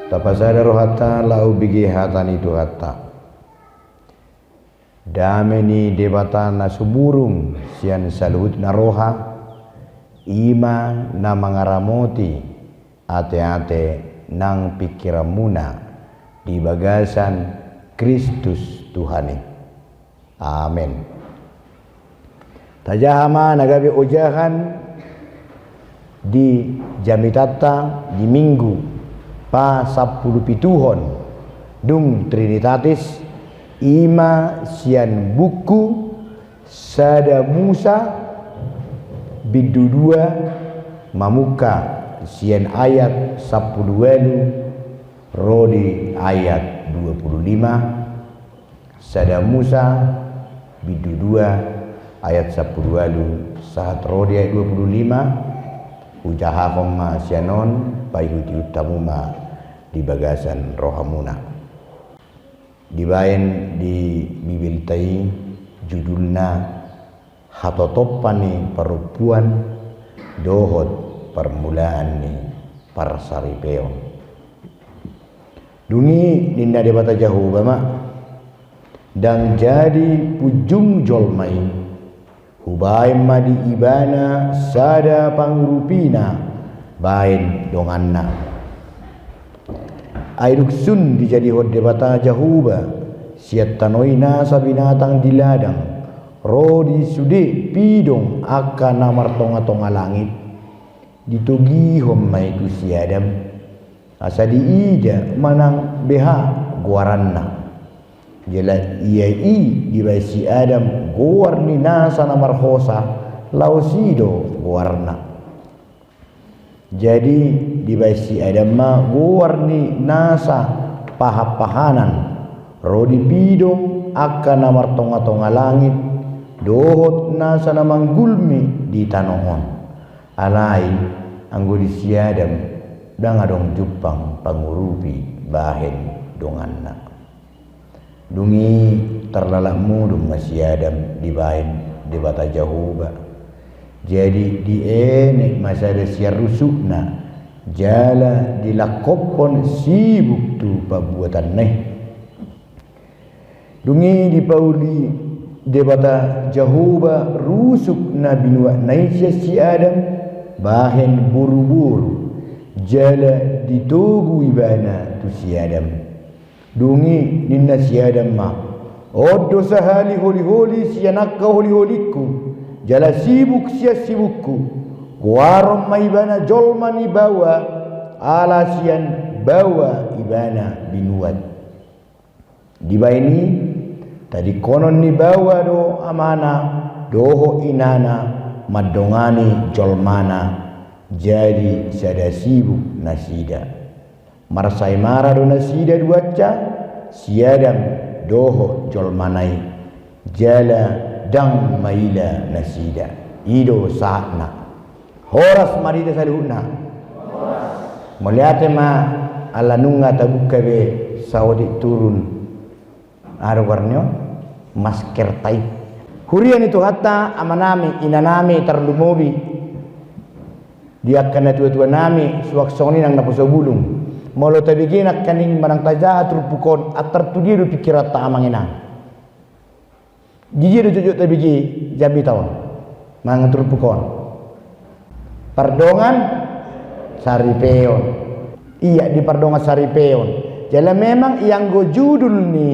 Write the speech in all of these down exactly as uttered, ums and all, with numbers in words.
Tapasada rohanta laho umbege hata ni Tuhanta. Dame ni Debata na sumurung sian saluhutna roha, i ma na mangaramoti ateate nang pingkiranmuna di bagasan Kristus Tuhan i. Amen. Tajaha ma na gabe ojahan di jamitanta di Minggu pasampulupituhon dung Trinitatis, i ma sian buku Sada Musa bindu dua, mamungka sian ayat sampulu ualu ro di ayat dua pulu lima. Sada Musa bindu dua ayat sampulu ualu sahat ro di ayat dua pulu lima. Hujahahon ma sian on, paihutihut hamu ma di bagasan rohamuna. Dibaen di Bibelta i judulna Hatotopan ni Parompuan dohot Parmulaan ni Parsaripeon. Dung i ninna Debata Jahowa ma: Ndang jadi punjung jolma i, hubaen ma di ibana sada pangurupina baen donganna. Ai dung sun dijadihon Debata Jahowa sian tano i nasa binatang di ladang, ro di sude pidong angka na martongatonga langit, ditogihon ma i tu si Adam, asa diida manang beha goaranna. Jala ia i dibaen si Adam goar ni nasa na marhosa, laos i do goarna. Jadi dibaen si Adam ma goar ni nasa pahanpahanan, ro di pidong angka na martongatonga langit, dohot nasa na manggulmi di tano on. Alai anggo di si Adam, ndang adong jumpang pangurupi bahen donganna. Dung i tarlalap modom ma si Adam dibaen Debata Jahowa. Jadi dienet ma sada sian rusukna, jala dilangkophon sibuk tu pabuatanna i. Dung i dipauli Debata Jahowa rusuk na binuatna i sian si Adam bahen boruboru, jala ditogu ibana tu si Adam. Dung i ninna si Adam ma: On do sahali holiholi sian angka holiholingku, jala sibuk sian sibukku. Goaron ma ibana jolma ni baoa, ala sian baoa ibana binuat. Dibaen i, tadingkonon ni baoa do amana dohot inana mandongani jolmana, jadi sada sibuk nasida. Marsaemara do nasida duansa, si Adam dohot jolmana i, jala ndang maila nasida. I do sahatna. Horas ma di hita saluhutna. Mauliate ma ala nunga tabuka be saotik turun. Aha do goarna i, maskerta i. Huria ni Tuhanta, amanami, inanami, tarlumobi di angka natuatuanami, suang songon i nang naposo bulung. Molo tabege nangkaning manang tajaha turpuk on, antar tu dia do pingkiranta amang inang? Di dia do jotjot tabege jamita on manang turpuk on? Pardongan saripeon. Ia di pardongan saripeon. Jala memang ianggo judul ni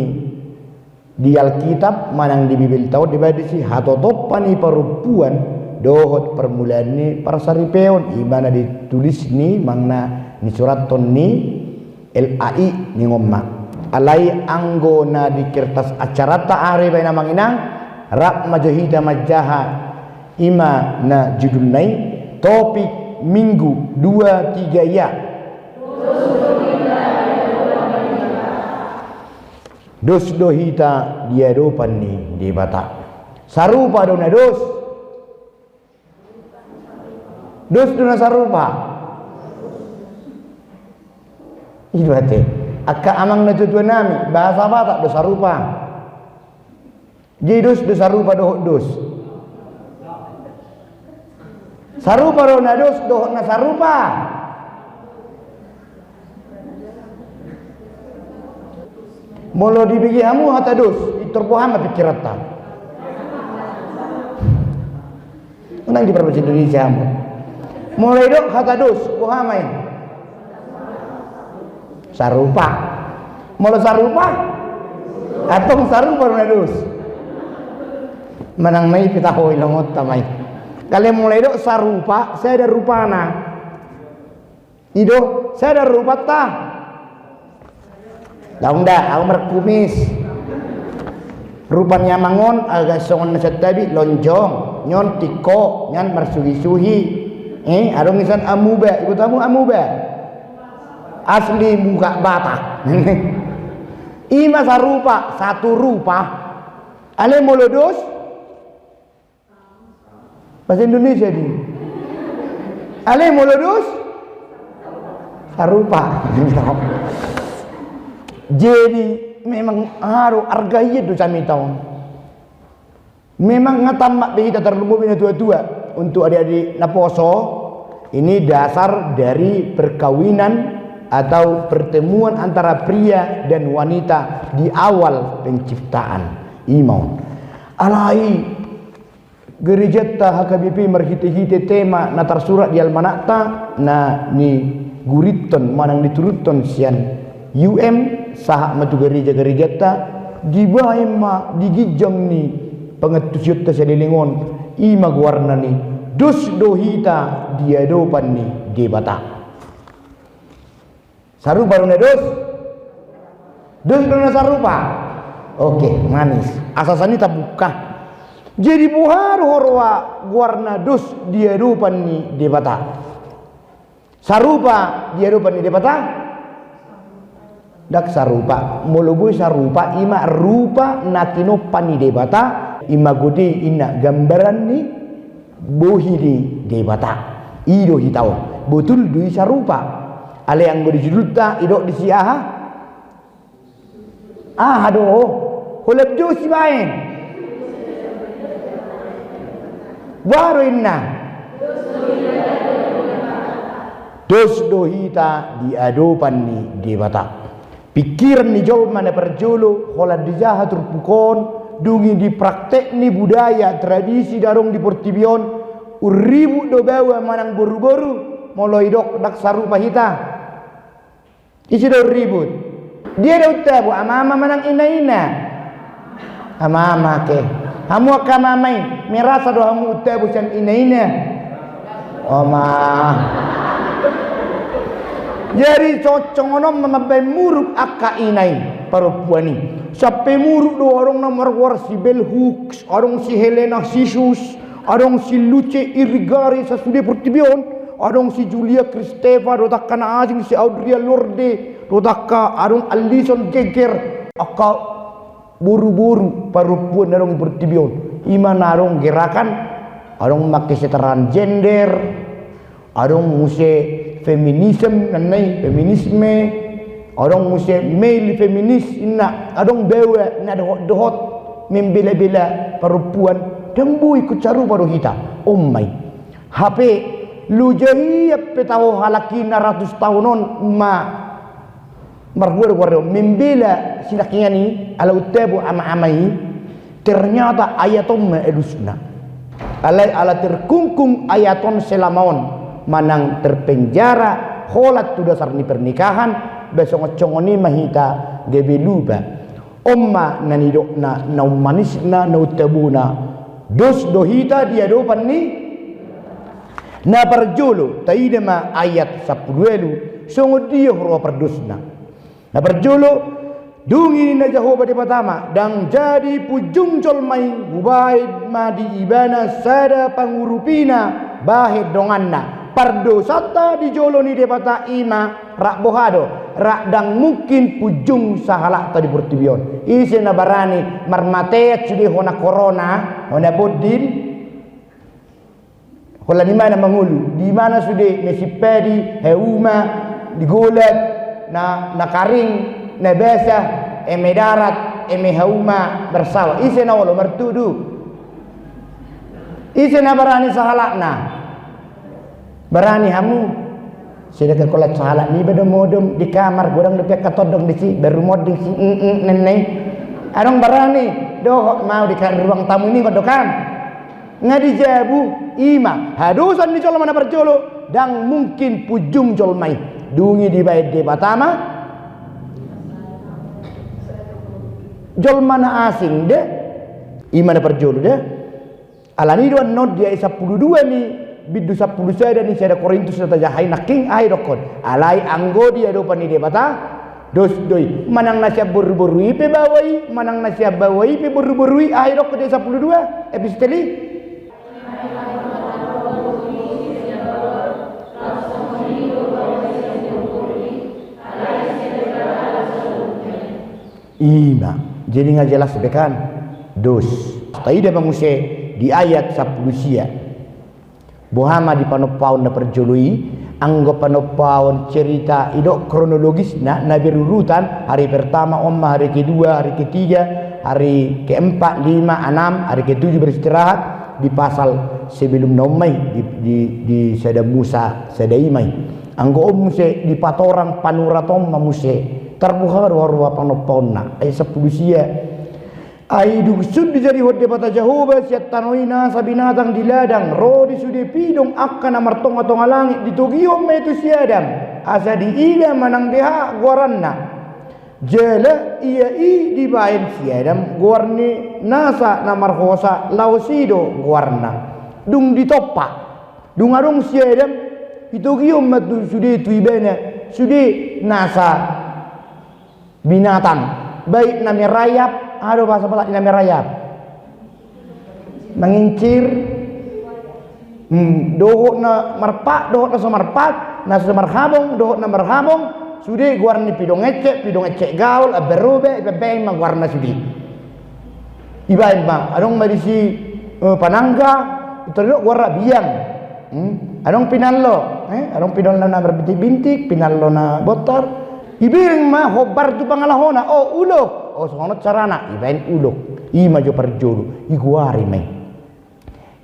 di Alkitab manang di Bibelta on dibaen disi hatotopan ni parompuan dohot parmulaan ni parsaripeon, i ma na ditulis ni manang na nisurathon ni L A I ningon ma. Alai anggo na di kertas acaranta aha do dibaen amang inang, rap ma jo hita manjaha, i ma na judulna i, topik Minggu dua tiga ia. Dos do hita di adopan ni Debata. Sarupa do na dos. Dos do na sarupa. I do ate. Angka amang natuatuanami, bahasa Batak do sarupa. Jadi dos do sarupa dohot dos. Sarupa do na dos dohot na sarupa. Molo dibege hamu hata dos, pintor boha ma pingkiranta? Unang di parbahasa Indonesia hamu. Molo didok hata dos, boha ma i? Sarupa. Molo sarupa? Antong sarupa do na dos. Manang na i pe taho ilongonta ma i. Kale mulai do sarupa, sada rupana. I do, sada rupanta. Daong da, au markumis. Rupa ni amang on, agak songon na santabi, lonjong, nion tingko, nian marsuhi-suhi. Eh, adong isan amuba, iboto hamu amuba. Asli muka Batak. I ma sarupa, satu rupa. Alai molo dos, bahasa Indonesia di. Alai molo dos, sarupa. Jadi memang aro arga ia do jamita on. Memang nga tamat be hita tarlumobi na tua-tua. Untuk adik-adik na poso, ini dasar dari perkawinan atau pertemuan antara pria dan wanita di awal penciptaan. I ma on. Alai gerejanta H K B P marhite-hite tema na tarsurat di almanakta na niguriton manang nituruthon sian U M, sahat ma tu gereja-gerejanta, dibaen ma di ginjang ni pangantusionta saleleng on, i ma goarna ni dos do hita di adopan ni Debata. Sarupa do na dos? Dos do na sarupa? Oke, manis. Asa sani tabuka. Jadi boha do huroha goarna dos di adopan ni Debata? Sarupa di adopan ni Debata? Ndang sarupa. Molo boi sarupa, i ma rupa na tinompa ni Debata, i ma gode inna gambaran ni bohi ni Debata. I do hita on. Botul do i sarupa. Alai anggo di judulta, didok disi aha? Aha do? Holan dos dibaen. Boha do inna? Dos do hita di adopan ni Debata. Pikiran ni jolma na parjolo, holan dijaha turpuk on, dung i dipraktek ni budaya tradisi na adong di portibi on, umribut do baoa manang boru-boru, molo didok ndang sarupa hita. Ise do umribut? Dia do umtabo, amama manang ina-ina? Amama ke. Hamu angka amama i, merasa do hamu umtabo sian ina-ina? Oma. Jadi so-, songon on ma mambaen muruk angka ina i, parompuan i. Sampe muruk do, adong na margoar si Bell Hooks, adong si Helena Sisus, adong si Luce Irigaray sasude portibi on, adong si Julia Kristeva, dohot angka na asing si Audre Lorde, dohot angka adong Alison Jagger, angka boru-boru parompuan na adong di portibi on. I ma na adong gerakan, adong ma angka si transgender, adong muse feminism, nannai feminisme, adong muse male feminist, inna adong baoa na dohot-dohot membela-bela parompuan, ndang boi ingkon sarupa do hita, on ma i. Hape loja hian pe taho halak i na ratus taon on ma margoar-goar do membela sinangkiningan i, ala umtabo ama-ama i, ternyata ayat on ma alusna. Alai ala terkungkung ayat on selama on, manang terpenjara holan tu dasar ni pernikahan, ba songon-songon i ma hita gabe lupa. On ma na nidokna, na ummanisna, na umtabona, dos do hita di adopan ni. Na parjolo, taida ma ayat sampulu ualu, songon dia huroha pardosna. Na parjolo, dung i ninna Jahowa Debata ma, ndang jadi punjung jolma i, hubahen ma di ibana sada pangurupina bahen donganna. Pardosanta di jolo ni Debata i ma, rap boha do, rap ndang mungkin punjung sahalakta di portibi on. Ise na barani marmatean sude hona korona, hona bondin? Holan i ma na mangolu, di mana sude, Mesimpadi, hauma, di Golap, na, na karing, na basa, eme darat, eme hauma, marsawa. Ise na olo martudu? Ise na barani sahalakna? Barani hamu? Sude ke kolat sahalak niba do modom di kamar, godang dope angka tondong disi, baru monding si, mm, mm, nennei. Adong barani, dohot ma au di ka-, ruang tamu i, ningon do kan. Nga di jabu, i ma hadosan ni jolma na parjolo, ndang mungkin punjung jolma i. Dung i dibahen Debata ma. Jolma na asing de, i ma na parjolo de. Alani do annon di ayat sampulu dua ni bindu sampulu sada ni sada Korintus na tajaha i nangkin, aha idokkon? Alai anggo di adopan ni Debata, dos do i. Manang na sian boruboru i pe baoa i, manang na sian baoa i pe boruboru i, aha idokkon di ayat sampulu dua epistel i? I ma, jadi nga jelas be kan? Dos. Taida ma muse di ayat sampulu sia. Boha ma di panompaon na parjolo i? Anggo panompaon cerita i do kronologisna na berurutan, hari pertama on ma, hari kedua, hari ketiga, hari keempat, lima, enam, hari ketujuh beristirahat, di pasal sebelumna on ma i, di, di, di sada Musa sada i ma i. Anggo on muse di patorang panurat on ma muse tarboha do haroa panompaonna, ayat sampulu sia. Ai dung sun dijadihon Debata Jahowa sian tano i nasa binatang di ladang, ro di sude pidong angka na martongatonga langit, ditogihon ma i tu si Adam, asa diida manang deha goaranna. Jala ia i dibaen si Adam goar ni nasa na marhosa, Laos i do goarna. Dung ditompa, dung adong si Adam, ditogihon ma tu sude, tu ibana, sude nasa binatang, baik na merayap, aha do bahasa Batak ni na merayap? Mangincir, hmm, dohot na marpat, dohot na so marpat, na so marhabong, dohot na marhabong, sude goar ni pidong encek, pidong encek gaol, ambaroba, ibaen ma goarna sude. Ibaen ma, adong ma disi, eh, panangga, i do goarna biang. Hmm? Adong pinallo, eh? Adong pinallo na marbintikbintik, pinallo na bontar. Ibereng ma hombar tu pangalahona, o ulok, o songon on carana, ibaen ulok. I ma jo parjolo, igoari ma i.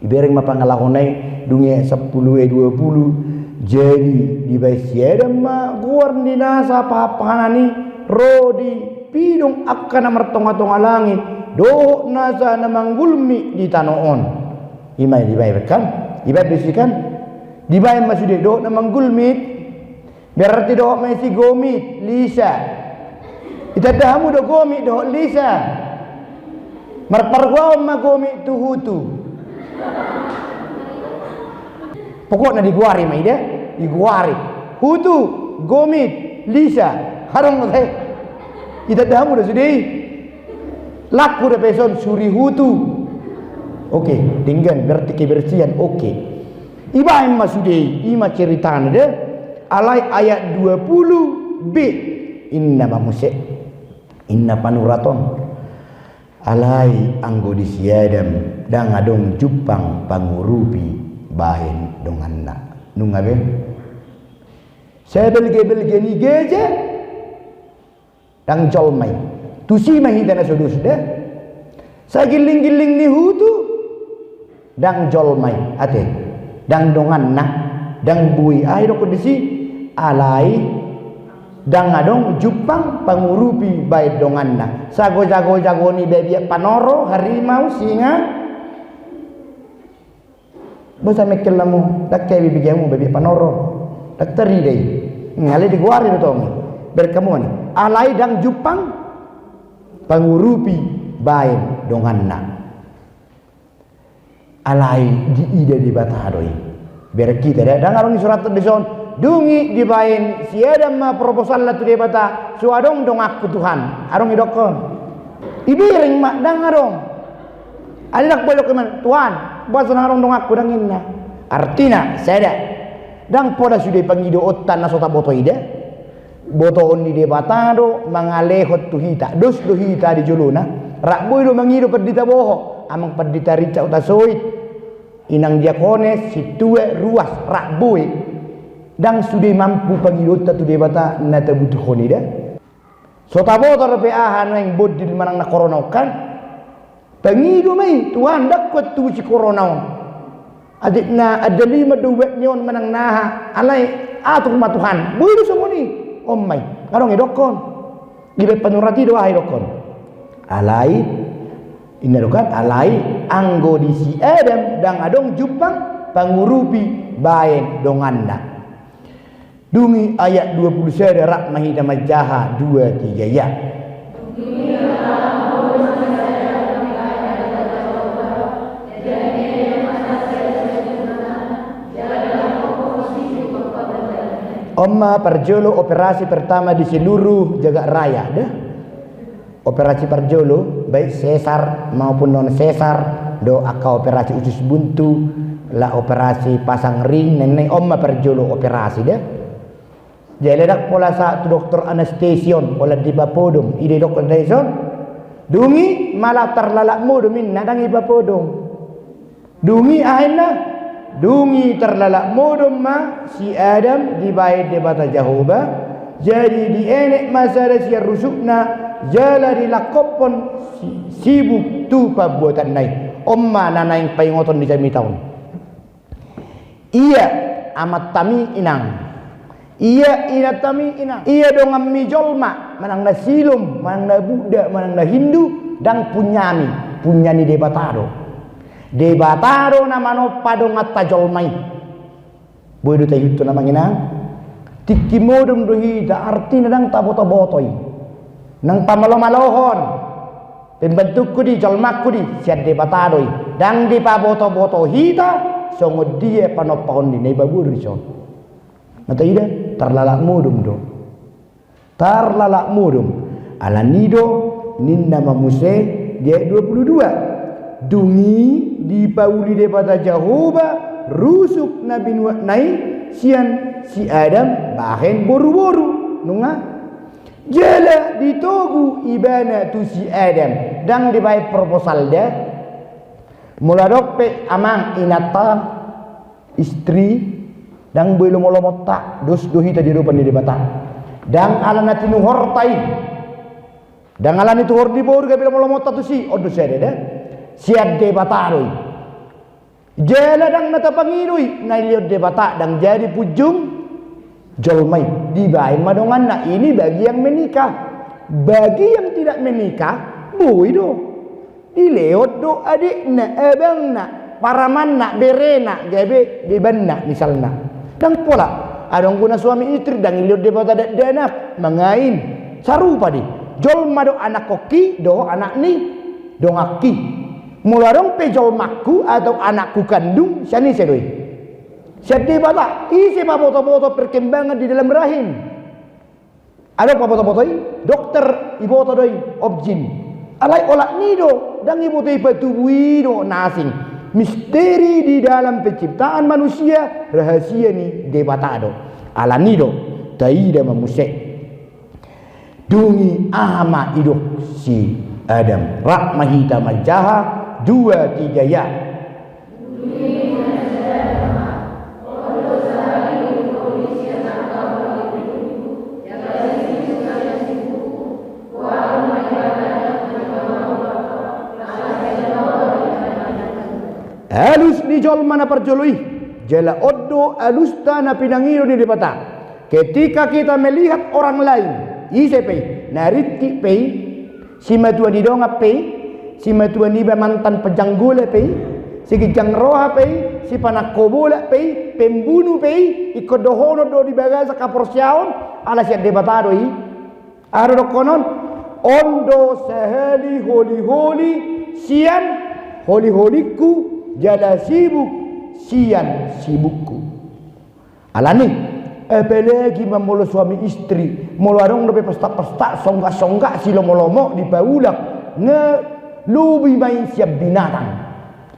Ibereng ma pangalahona i, dung i sampulu, eh, dua pulu. Jadi dibaen si Adam ma goar ni nasa pahanpahanan i, ro di pidong angka na martongatonga langit, dohot nasa na manggulmit di tano on. I ma i dibaen kan? Ibaen do disi kan? Dibaen ma sude dohot na manggulmit. Berarti dohot ma disi gomit, lisa. Itanda hamu do gomit dohot lisa? Marpargoaon ma gomit tu hutu. Pokokna digoari ma i da, digoari. Hutu, gomit, lisa. Adong do tahe. Itanda hamu do sude i? Laku do pe son suri hutu. Oke, denggan, berarti kebersihan, oke. Ibaen ma sude i, i ma ceritana da. Alai ayat dua pulu B, inna ma muse, inna panurat on. Alai anggo di si Adam, ndang adong jumpang pangurupi baen donganna. Nunga be? Sabelgebelge ni geja, ndang jolma i. Tusi ma hita na so dos da. Saginlinggilling ni hutu, ndang jolma i, ate. Ndang donganna, ndang boi. Aha idokkon disi? Alai ndang adong jumpang pangurupi baen donganna. Sago-sago, jago ni babiat panoro, harimau, singa. Bosa mengkel hamu, ndang hea be bagianmu babiat panoro. Ndang tarida i. Alai digoari do tong i. Bereng hamu ni. Alai ndang jumpang pangurupi baen donganna. Alai diida Debata do i. Bereng hita da, ndang adong disurathon dison. Dung i dibaen si Adam ma proposalna tu Debata, so adong donganku Tuhan. Adong idokkon. Ibereng ma, ndang adong. Alai ndang pola idokkon, Tuhan, boasa ndang adong donganku, ndang ninna. Artina, sada. Ndang pola sude pangidoonta na so taboto i da. Botoon ni Debata do mangalehon tu hita. Dos do hita di jolona. Rap boi do mangido pandita boho, amang pandita Richard Hutasoit, inang diakones, sintua, ruas, rap boi. Ndang sude mampu pangidoonta tu Debata na tabutuhon i da. So taboto dope aha nuaeng bondil manang na corona on kan? Pangido ma i, Tuhan, ndang huantusi corona on. Atik na andaliman do ubat ni on manang na aha, alai atur ma Tuhan. Boi do songon i. On ma i. Adong idokkon. Dibaen panurat i do aha idokkon? Alai, inna do kan, alai anggo di si Adam ndang adong jumpang pangurupi baen donganna. Dung i ayat dua pulu sada, rap ma hita manjaha dua tiga ya. On ma parjolo operasi pertama di seluruh jagat raya, da. Operasi parjolo, baik sesar maupun non sesar, do angka operasi usus buntu, la operasi pasang ring, nengneng on ma parjolo operasi, da. Jadi ndang pola sahat tu dokter anestesi on, pola dipapodom, i do didok anestesi on. Dung i malah tarlalap modom inna, ndang ipapodom. Dung i aha inna? Dung i tarlalap modom ma si Adam dibahen Debata Jahowa, jadi dienet ma sada sian rusukna, jala dilangkophon si-, sibuk tu pambuatanna i. On ma na naeng paingoton di jamita on. Ia amantami inang, ia inantami inang, ia donganmi jolma, manang na silom, manang na buda, manang na hindu, ndang punyami, punya ni Debata do. Debata do na manompa donganta jolma i. Boi do taihuthon amang inang? Tingki modom do hita, artina ndang tabotoboto i. Nang pamalomalohon pembantukku di, jolmangku di, sian Debata do i. Ndang dipabotoboto hita songon dia panompahon ni na i, paboa do dison. Na taida, tarlalap modom do. Tarlalap modom. Alani do ninna ma muse di ayat dua pulu dua: Dung i dipauli Debata Jahowa rusuk na binuatna i sian si Adam bahen boruboru. Nunga. Jala ditogu ibana tu si Adam. Ndang dibahen proposal, da. Molo adong pe amang inanta, istri, ndang boi lomolomonta, dos do hita di adopan ni Debata. Ndang ala na tinuhorta i, ndang ala ni tuhor ni boru gabe lomolomonta tusi, on do sada, da. Sian Debata do i. Jala ndang na tapangido i, na nilehon Debata ndang jadi punjung jolma i. Dibahen ma donganna, ini bagi yang menikah. Bagi yang tidak menikah, boi do. Dilehon do adikna, abangna, paramanna, berena, gabe bebanna misalna. Ndang pola. Adong do na suami istri, ndang dilehon Debata dakdanak, mangain. Sarupa do i. Jolma do anakkonki dohot anak ni donganki. Molo adong pe jolmangku atau anakku kandung, sian ise do i? Sian Debata. Ise pabotoboto perkembangan di dalam rahim? Adong pabotoboto i? Dokter, iboto do i, obgyn. Alai olat ni do, ndang iboto i patubu i do na asing. Misteri di dalam penciptaan manusia, rahasia ni Debata do. Alani do, taida ma muse. Dung i aha ma didok si Adam? Rap ma hita manjaha, dua, tiga, ya. Alus ni jolma na parjolo i, jala on do alusta na pinangido ni Debata. Ketika kita melihat orang lain, ise pe i, na rintik pe i, simatua ni dongan pe i, simatua niba mantan penjanggola pe i, siginjang roha pe i, sipanangko bola pe i, pembunu pe i, ingkon dohonon do di bagasan haporseaon, ala sian Debata do i. Aha do dohonon? On do sahali holiholi sian holiholingku, jala sibuk sian sibukku. Alani, apalagi ma molo suami istri, molo adong dope pesta-pesta, songgak-songgak, silomolomo, dipaulak, nga lobi ma i sian binatang.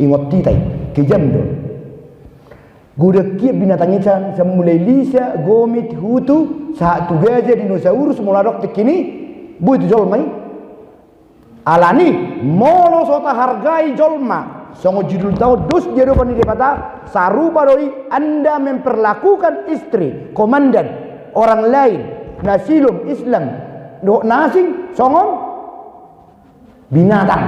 Ingot hita i, kejam do. Godang hian binatang i, sian mulai lisa, gomit, hutu, sahat tu gajah, dinosaurus, molo adong tingki i, boi tu jolma i. Alani, molo so tahargai jolma, songon judulta on, dos di adopan ni Debata, sarupa do i anda memperlakukan istri, komandan, orang lain, na silom, Islam, dohot na asing, songon binatang.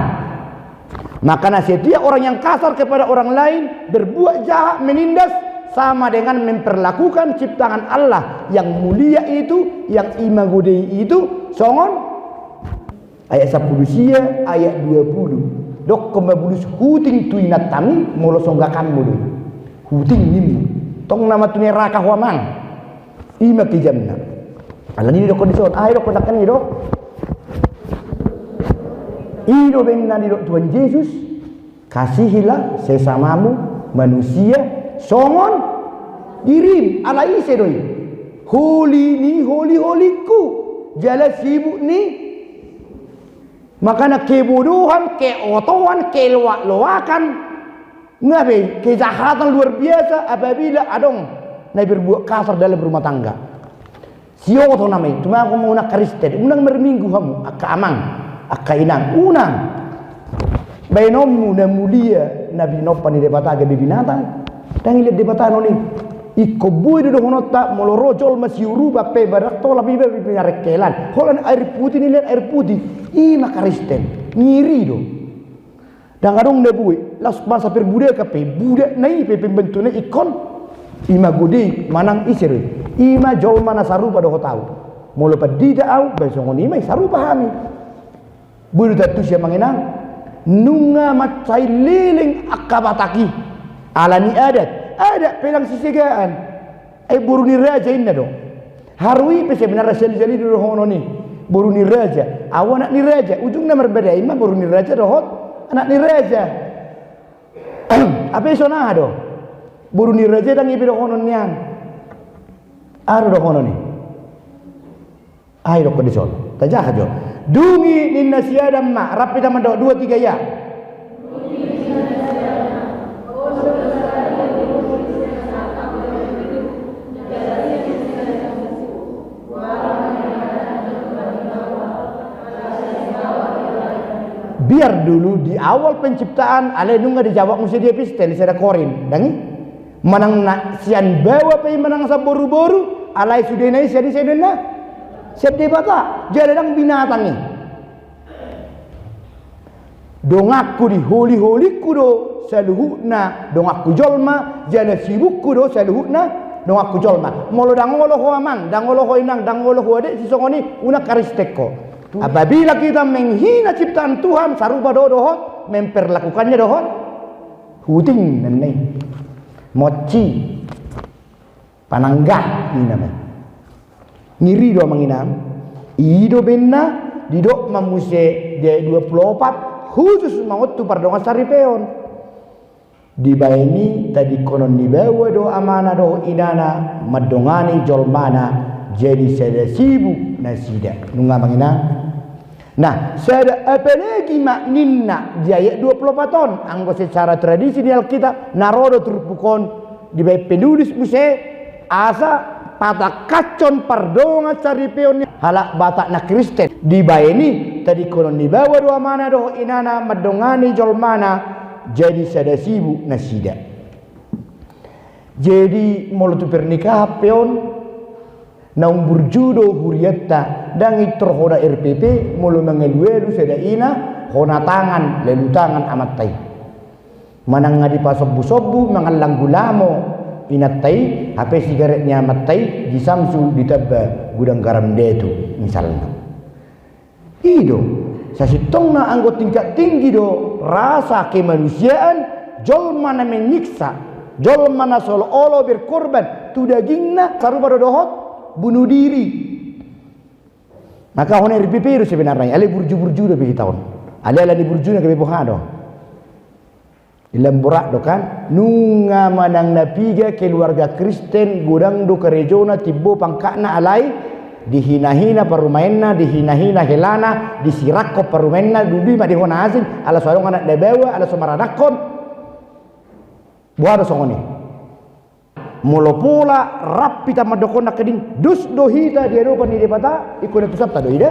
Makana setiap orang yang kasar kepada orang lain, berbuat jahat, menindas, sama dengan memperlakukan ciptaan Allah yang mulia itu, yang imago Dei itu, songon Ayat sampulu sia, ayat dua pulu. Dokkon ma bulus huting tu inantami, molo songgakanmu do i. Huting ninmu. Tong nama tu neraka ho amang. I ma kejamna. Alani i dokkon dison. Aha i dokkon nangkin i do? I do umbahen na nidok Tuhan Jesus. Kasihilah sesamamu manusia songon dirim. Ala ise do i? Holi ni holi-holingku, jala sibuk ni, makana kebodohan, keotoan, keloak-loakan, ngabe kejahatan luar biasa apabila adong na berbuat kasar dalam rumah tangga. Sioto nama i, tumangkon ma unang Kristen, unang marminggu hamu, angka amang, angka inang, unang. Baenonmu na mulia, na pinompa ni Debata gabe binatang. Ndang dilehon Debata annon i. Ingkon boi do dohononta, molo ro jolma siurupan pe, badak tolap iba pe, pinarengkelan. Holan air putih, dilehon air putih. I ma Kristen. Ngeri do. Ndang adong na boi. Laos masa perbudakan pe, budak na i pe pembentukna ingkon. I ma gode manang ise do i. I ma jolma na sarupa dohot ahu. Molo pandita ahu, baen songon i ma i, sarupa hami. Boi do tantu sian amang inang, nunga mansai leleng angka Batak i. Ala ni adat, adat pe ndang sisegaan. Ai boru ni raja inna do. Haru i pe sebenarna sali-sali do dohonon i. Boru ni raja, ahu anak ni raja. Ujungna marbadai ma boru ni raja dohot anak ni raja. Hape ison aha do? Boru ni raja ndang i pe dohonon nian. Aha do dohonon i? Ai dokkon dison. Tajaha jo. Dung i ninna si Adam ma, rap hita mandok, dua tiga ya. Biar dulu di awal penciptaan, alai nunga dijawab muse di epistel, di sada Korint. Ndang i? Manang na sian baoa pe i manang sian boru-boru, alai sudena i sian i, sian Debata. Sian Debata, jala ndang binatang i. Donganku di holi-holingku do saluhutna donganku jolma, jala sibukku do saluhutna donganku jolma. Molo ndang olo ho amang, ndang olo ho inang, ndang olo ho adek, sisongon i unang Kristen ho. Apabila kita menghina ciptaan Tuhan, sarupa do dohot memperlakukannya dohot huting, ninna i. Monci. Pananggah, ninna ma i. Ngeri do amang inang. I do baenna, didok ma muse di ayat dua puluh opat, khusus ma on tu pardongansaripeon. Dibaen i tadingkonon ni baoa do amana dohot inana mandongani jolmana, jadi sada sibuk nasida. Nunga amang inang? Nah, sada apalagi ma ninna di ayat dua puluh opat on, anggo secara tradisi ni Alkitab, na ro do turpuk on, dibaen penulis muse, asa patangkashon pardongansaripeon ni halak Batak na Kristen. Dibaen i tadingkonon ni baoa do amana dohot inana mandongani jolmana, jadi sada sibuk nasida. Jadi molo tu pernikahan pe on, naung burju do hurianta, ndang intor hona R P P, molo mangalualu sada ina, hona tangan, lalu tangan amanta i. Manang nga dipasombu-sombu, mangallang gulamo inanta i, hape sigaret ni amanta i, di Samsu ditamba gudang garam datu, misalna. I do, sasintongna anggo tingkat tinggi do rasa kemanusiaan, jolma na menyiksa, jolma na seolah-olah berkorban tu dagingna, sarupa do dohot bunuh diri. Maka hona R P P do sebenarna i, alai burju-burju do be hita on. Alai ala ni burjuna gabe boha do. Ilan borat do kan, nunga manang na piga keluarga Kristen godang do karejona, timbo pangkatna alai dihina-hina parumaenna, dihina-hina helana, disirangkon parumaenna, dung i ma di hona asing, ala so adong anak na baoa, ala so maranakhon. Boha do songon i? Molo pola rap hita mandokkon nangkining, dos do hita di adopan ni Debata, ingkon utusan ta do i da.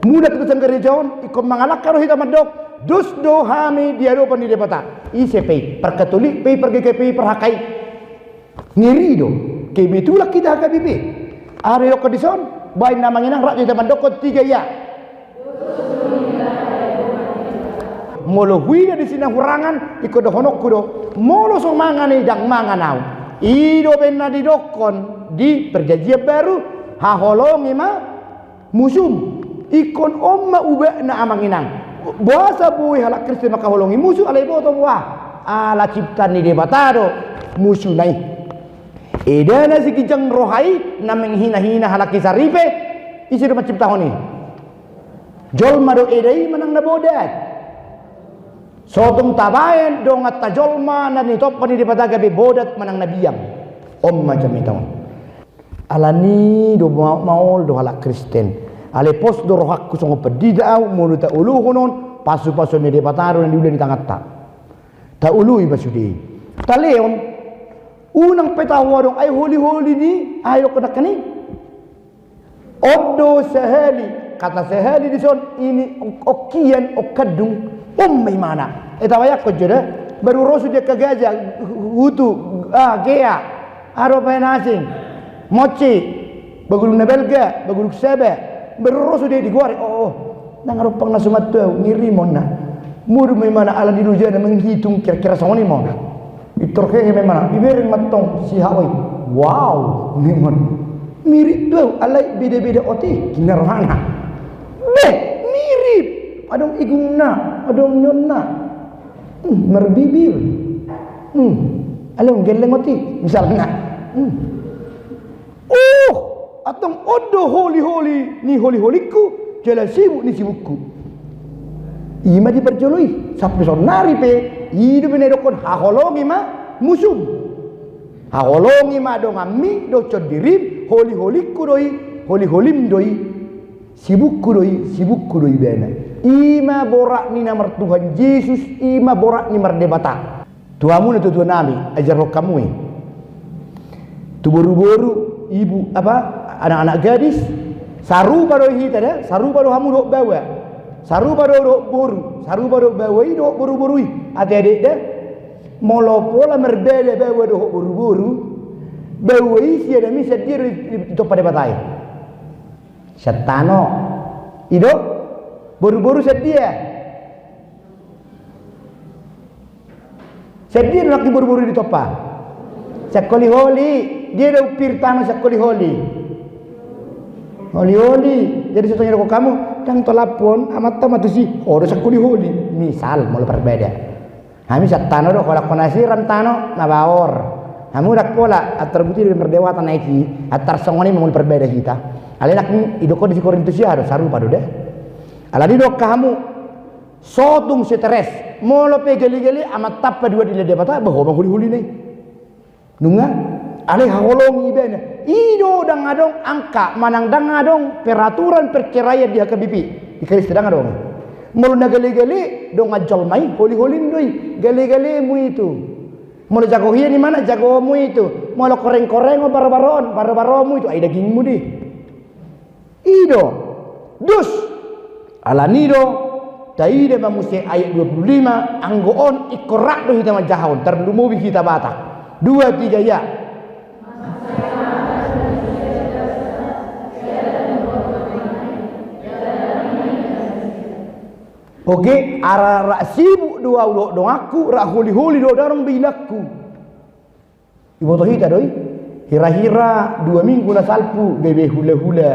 Mulak tu sian gareja on, ingkon mangalangka do hita mandok, dos do hami di adopan ni Debata. Ise pe i, parkatolik pe i, par-G K P I, par-H K I. Ngeri do, kebetulan hita H K B P. Aha do didokkon dison, baen amang inang, rap hita mandokkon tiga ya. Molo huida disi na hurangan, ingkon dohononku do, molo so mangan i, ndang mangan ahu. I do baen na didokkon di Perjanjian Baru, haholongi ma musum. Ingkon on ma ubatna amang inang. Boasa boi halak Kristen mangkaholongi musu, alai boto boha? Ala ciptaan ni Debata do musuna i. Edana si ginjang roha i na menghina-hina halak i saripe, ise do manciptahon i? Jolma do eda i manang na bodat. So tung tabaen donganta jolma na nitompa ni Debata gabe bodat manang na biang. On ma jamita on. Alani do ma-, maol do halak Kristen. Alai pos do rohangku songon pandita au, molo taolohonon, pasupasuon ni Debata do na niula ni tanganta. Taoloi ma sude i. Talehon, unang pe taho adong ai holiholi ni, ai dokkon nangkin i. On do sahali, kata sahali dison, ini ong-, ongkian, ongkandung, on ma imana. E, tabayangkon jo da, baru ro sude angka gaja, hutu, ah, gea, aha do bahen asing, monci, bagulung na balga, bagulung saba, baru ro sude digoari, oh, oh, ndang adong pang na suman tu au, ngirimonna. Modom ma imana ala ni lojana manghitung kira-kira songon i ma on. Pintor hehe ma imana, ibereng ma tong si hau i. Wow, ninna. Mirip do au, alai beda-beda otik, ninna rohana. Be, mirip. Adong igungna, adong nionna. Hmm, marbibir. Hmm, alai on gelleng otik, misalna. Hmm. Uh, antong on do holiholi ni holiholingku, jala sibuk ni sibukku. I ma di parjolo i, sampe saonnari pe, i do pe na didokkon haholongi ma musum. Haholongi ma donganmi dohot sondirim, holiholingku do i, holiholim do i, sibukku do i, sibukku do ibana. I ma borat ni na martuhan Jesus, i ma borat ni mardebata. Tu hamu natuatua nami, ajarhon hamu i. Tu boruboru, ibu, apa, anak-anak gadis, sarupa do hita da, sarupa do hamu dohot baoa. Sarupa do dohot boru, sarupa do baoa i dohot boruboru i. Ateatek da, molo pola marbada baoa dohot boruboru, baoa i sian hami sian dia do di, di, ditompa Debata i? Sian tano. I do? Boruboru sian dia? Sian dia do nangkin boruboru i ditompa? Sian holiholi. Dia do pir tano sian holiholi? Holiholi. Jadi so tung didokkon hamu, ndang tolap on, amanta ma tusi, ho do sian holiholi. Misal, molo parbada. Hami sian tano do, holan hona siram tano, na baor. Hamu ndang pola, antar buti do mardewata na i, antar songon i ma molo parbada hita. Alai nangkin didokkon di si Korintus i aha do, sarupa do da. Alani do angka hamu, so tung seteres, molo pe galegale amanta paduahon dilehon Debata, ba ho ma holiholina i. Nunga, alai haholongi ibana. I do ndang adong angka, manang ndang adong peraturan perceraian di H K B P. Di Kristen ndang adong. Molo na galegale, dongan jolma i, holiholim do i. Galegalemu itu. Molo jago hian imana, jagomu itu. Molo korengkoreng, barobaroon, barobaroonmu itu. Ai dagingmu do i. I do. Dus. Alani do, taida ma muse ayat dua puluh lima, anggo on ingkon rap do hita manjahahon, tarlumobi hita Batak. Dua, tiga, ya. Oke, ara rap sibuk do au dohot donganku, rap holiholi do, ndang adong be ilangku. Diboto hita do i, hira-hira dua minggu na salpu gabe hulahula,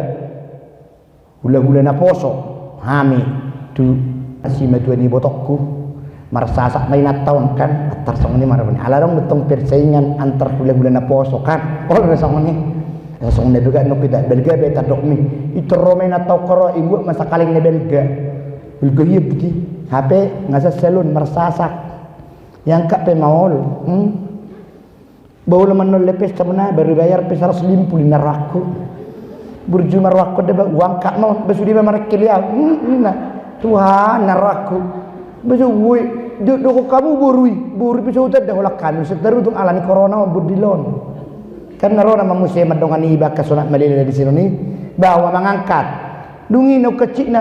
hulahula naposo hami tu simatua ni ibotongku. Marsasak ma inanta on kan, antar songon i ma rupani. Ala adong do tong persaingan antar hulahula naposo kan, olo do songon i. Songon na begat nongki da, balga be tandokmi. Pintor ro ma inanta on, ro, ibuat ma sakaleng na balga. Balga ia buti, hape nga sasalon, marsasak. Iangkat pe maol. Hmm? Ba olo mannolle pesta bona, baru bayar pe saratus lima puluh, ninna rohangku. Burju ma rohangku da ba, uangkat ma on, ba sude ma marengkel i au. Hmm, ninna. Tuhan, ninna rohangku. Ba so, woi, do, dohot hamu boru i, boru i pe so hutanda holan hami, so tarutung alani corona on, bondil on. Kan na ro nama muse mandongani iba angka sonat malela di sinon i, baoa mangangkat. Dung i na ungkansitna,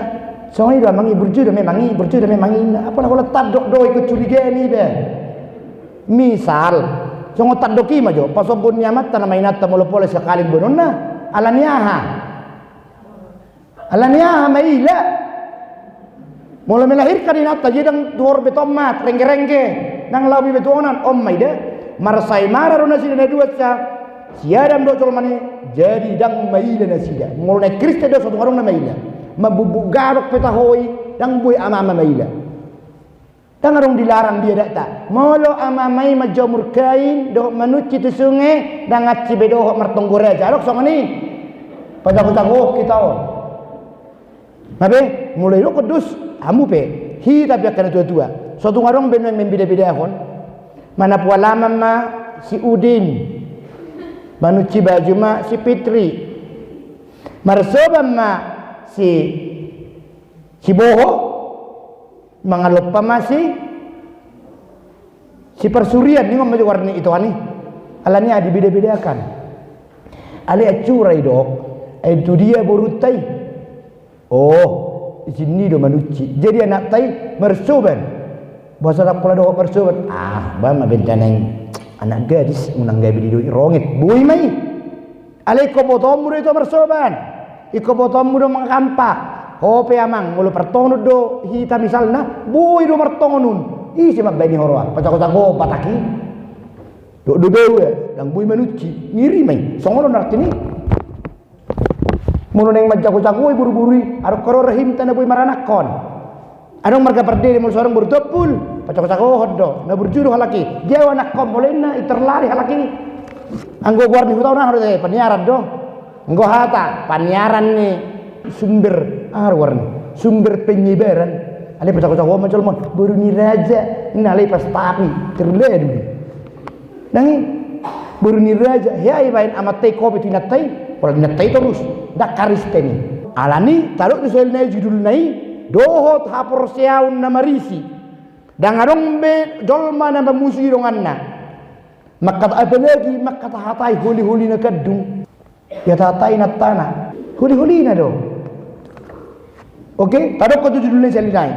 songon i do amang i, burju do memang i, burju do memang i, ninna. Apala holan tandok do i, kecurigaan iba. Misal, songon tandok i ma jo, pasombon ni amanta nama inanta molo pola sakaleng boanonna, alani aha? Alani aha maila? Molo melahirkan inanta, jadi ndang tuhor be tomat, rengge-rengge, ndang laho be tuhonan, on ma i da. Marsaemara do nasida na dua sa, si Adam dohot jolma ni, jadi ndang maila nasida. Molo na Kristen do, so tung adong na maila. Mambumbuk gadok pe taho i, ndang boi ama-ama maila. Ndang adong dilarang di adatna. Molo ama-ama i manjamur kain dohot manunci tu sunge, ndang hansit be dohot martonggo raja. Adong songon i? Pajago-jago hita on. Nga be, molo idokkon dos, hamu pe, hita pe angka na tua-tua. So tung adong be nuaeng mambeda-bedahon. Mana pualaman ma si Udin. Manunci baju ma si Fitri. Marsoban ma si, si Boho. Mangalompa ma si, si Parsurian, ningon ma jo goarna i, ito ani. Alani aha dibedabedakan? Alai ancuran i do, ai tu dia borunta i? Oh, i sini do manunci. Jadi anakta i marsoban. Boasa ndang pola dohot marsoban? Ah, ba ma benda naeng anak gadis, unang gabe didok i ronget. Boi ma i. Alai ingkon botoonmu do ito marsoban. Ingkon botoonmu do mangampak. Ho pe amang, molo partongon do hita misalna, boi do martongon on. Ise mambaen i huroha? Pajagojagohon batak i. Dok do bau, ndang boi manunci. Ngiri ma i. Songon on artina i. Molo naeng manjagojago i boruboru i, adong do roha hami na boi maranakhon. Adong marga Pardede, molo so adong boru tompul, pajagojagohon do, na burju do halak i. Dia anakhon, molo inna, intor lari halak i. Anggo goar ni huta on aha do, eh, paniaran do. Anggo hata, paniaran ni sumber, aha do goarna? Sumber penyebaran. Alai pajagojagohon ma jolma on, boru ni raja. Inna alai pastapi, terladu. Ndang i, boru ni raja, hea ibaen amanta i, kopi tu inanta i, pola inanta i torus, ndang Kristen i. Alani, tadok do sahali nai judulna i, dohot haporseaon na marisi. Ndang adong be jolma na mamuji donganna. Mangkata apalagi, mangkatahatai holiholi na gandung. Ia tata inantana. Holiholina do. Oke, tadokkon jo judulna sahali nai.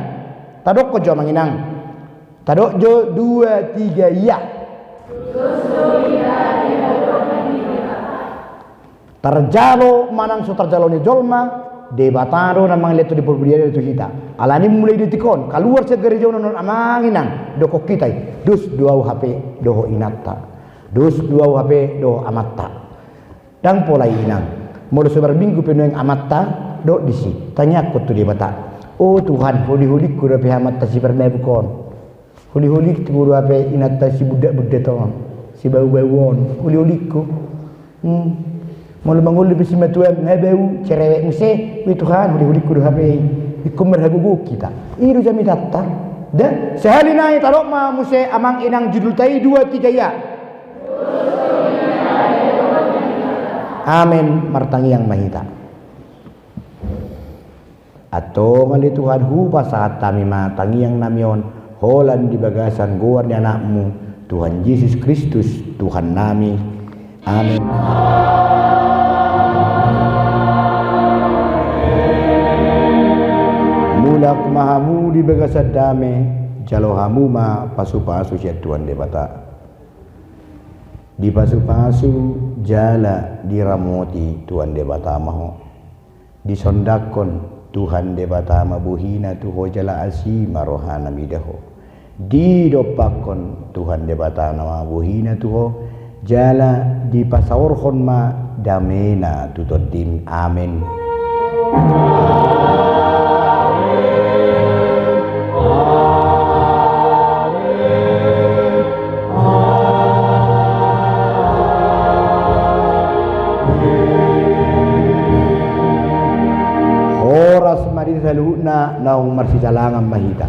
Tadokkon jo amang inang. Tadok jo dua tiga ia. Tarjalo manang so tarjalo ni jolma, Debata do na mangalehon tu di porbadia do tu hita. Alani mulai detik on, kaluar sian gareja on amang inang, dokkon hita i. Dos do au hape dohot inanta. Dos do au hape dohot amanta. Ndang pola i inang. Molo so marminggu pe nuaeng amanta, dohot disi, tangiangkon tu Debata. O Tuhan, holiholingku do hape amanta si Parmabuk on. Holiholingku do hape inanta si Bundakbundak on, si Baubau on. Holiholingku. Hmm. Molo mangolu pe simatuam, nga bau, cerewet muse. Oi Tuhan, holiholingku do hape i. Ingkon marhagogoon hita. I do jamitanta. Da, sahali nai tadok ma muse amang inang judulta i dua tiga ia. Amen. Martangiang ma hita. Antong ale Tuhan, hupasahat hami ma tangiang nami on, holan di bagasan goar ni Anakmu, Tuhan Jesus Kristus, Tuhan nami. Amen. Mulak ma hamu di bagasan dame, jalo hamu ma pasupasu sian Tuhan Debata. Dipasupasu jala diramoti Tuhan Debata ma ho. Disondangkon Tuhan Debata ma bohina tu ho jala asi ma rohana mida ho. Didompakkon Tuhan Debata ma bohina tu ho, jala dipasaorhon ma damena tu tondim. Amen. Horas ma di saluhutna, naung marsijalangan ma hita.